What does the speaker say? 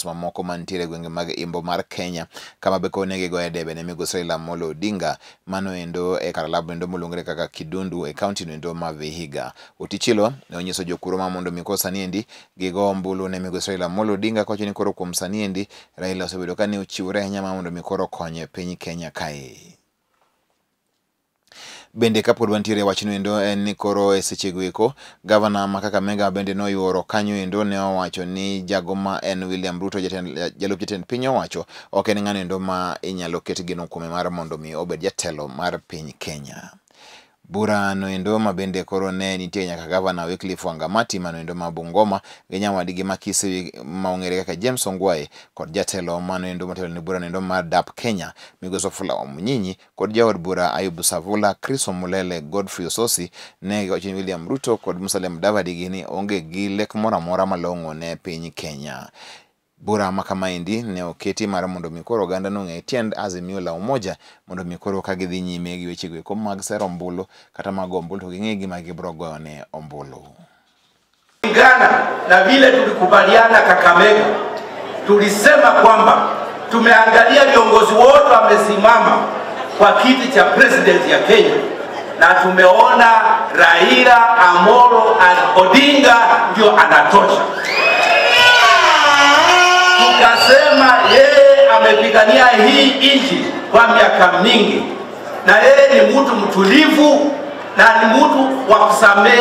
Mamoko mantiere e gwenge mag Imbo mar Kenya kama be koro ne gigoye debe ne migosi Raila Amolo Odinga mano endo e kar lab endo moluongore kaka Kidundu e kaunti no endo ma Vihiga. Otichilo ne onyiso jokuro ma mondo mi koro sani endi gigo ombulu ne migosi Raila Amolo Odinga kowacho ni koro kuom sani endi Raila osebedo ka ne ochiwore ahinya mar mondo mi koro okony piny Kenya kae. Bende kapod wantiere e wachno endo en ni koro e sechego eko gavana ma Kakamega bende noyuoro kanyo endo ne owacho ni jago ma en William Ruto jalup jatend piny owacho ok en ng'ano endo ma inyalo ket geno kuome mar mondo mi obed jatelo mar piny Kenya. Bura no endo ma bende koro ne nitie nyaka gavana Wycliffe Wangamati mano endo ma Bungoma gi nyawadgi ma Kisii ma ong'ere kaka James Ongwae kod jatelo mano endo motelo ne bura no endo mar DAP Kenya migosi Wafula Wamunyinyi kod jaod bura Ayub Savula, Chris Omulele, Godfrey Ososi ne giwacho ni William Ruto kod Musalia Mudavadi gini onge gi lek moro amora malong'o ne piny Kenya. Bura ma kamaendi ne oketi mar mondo mi koro oganda no ong'e tiend Azimio la Umoja mondo mi koro ka gidhi nyime gi weche go eko mag sero ombulu kata mag go ombulu to ging'e gima gibiro goyo ne ombulu. Kulingana na vile tulikubaliana Kakamega, tulisema kwamba tumeangalia viongozi wote wamesimama kwa kiti cha president ya Kenya na tumeona Raila Amolo Odinga ndio anatosha. Tukasema yeye amepigania hii nchi kwa miaka mingi, na yeye ni mtu mtulivu na ni mtu wa kusamehe.